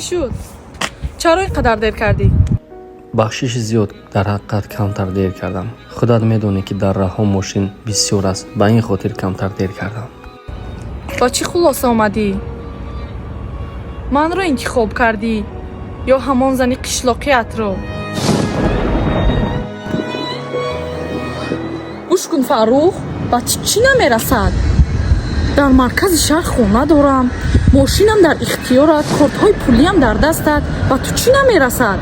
Шуд? Чаро ин қадар дер кардӣ? Бахшиши зиёд, дар ҳақиқат камтар дер кардам. Худат медонӣ, ки дар раҳҳо мошин бисёр аст, ба ин хотир камтар дер кардам. Ба чӣ хулоса омадӣ? Манро интихоб кардӣ ё ҳамон зани қишлоқиятро? Гӯш кун, Фаррух, ба ту чӣ намерасад? Дар маркази шаҳр хона дорам, мошинам дар ихтиёрат, кортҳои пулиам дар дастат. Ба ту чӣ намерасад?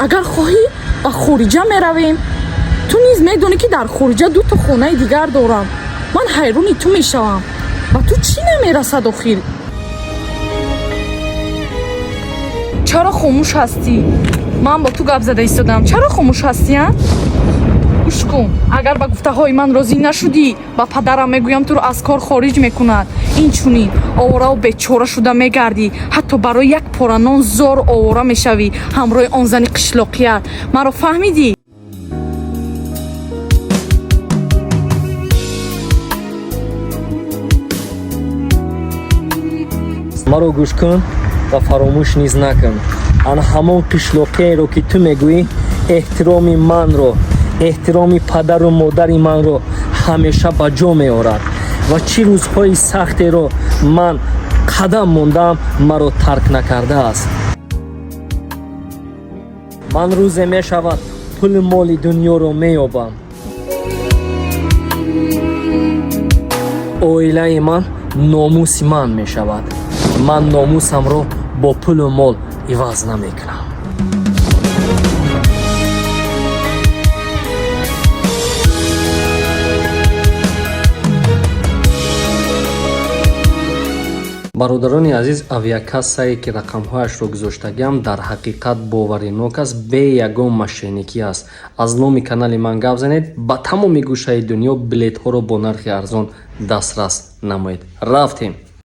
Агар хоҳӣ, ба хориҷа меравем. Ту низ медонӣ, ки дар хориҷа дуто хонаи дигар дорам. Ман ҳайрони ту мешавам. Ба ту чӣ намерасад охир? Чаро хомӯш ҳастӣ? Ман бо ту гап зада истодам, чаро хомӯш ҳастӣ, а? Гӯш кун, агар ба гуфтаҳои ман розӣ нашудӣ, ба падарам мегӯям, туро аз кор хориҷ мекунад. Инчунин оворао бечора шуда мегардӣ, ҳатто барои як пора нон зор овора мешавӣ ҳамроҳи он зани қишлоқият. Маро фаҳмидӣ? Маро гӯш кун ва фаромӯш низ накун, ана ҳамон қишлоқиеро, ки ту мегӯӣ, эҳтироми манро, эҳтироми падару модари манро ҳамеша ба ҷо меорад ва чӣ рӯзҳои сахтеро ман қадам мондам, маро тарк накардааст. Ман рӯзе мешавад, пулу моли дунёро меёбам, оилаи ман номуси ман мешавад. Ман номусамро бо пулу мол иваз намекунам. Бародарони азиз, авиакассае, ки рақамҳояшро гузоштагиам, дар ҳақиқат боваринок аст, бе ягон мошенникӣ аст. Аз номи канали ман гап занед, ба тамоми гӯшаи дунё билетҳоро бо нархи арзон дастрас намоед. Рафтем.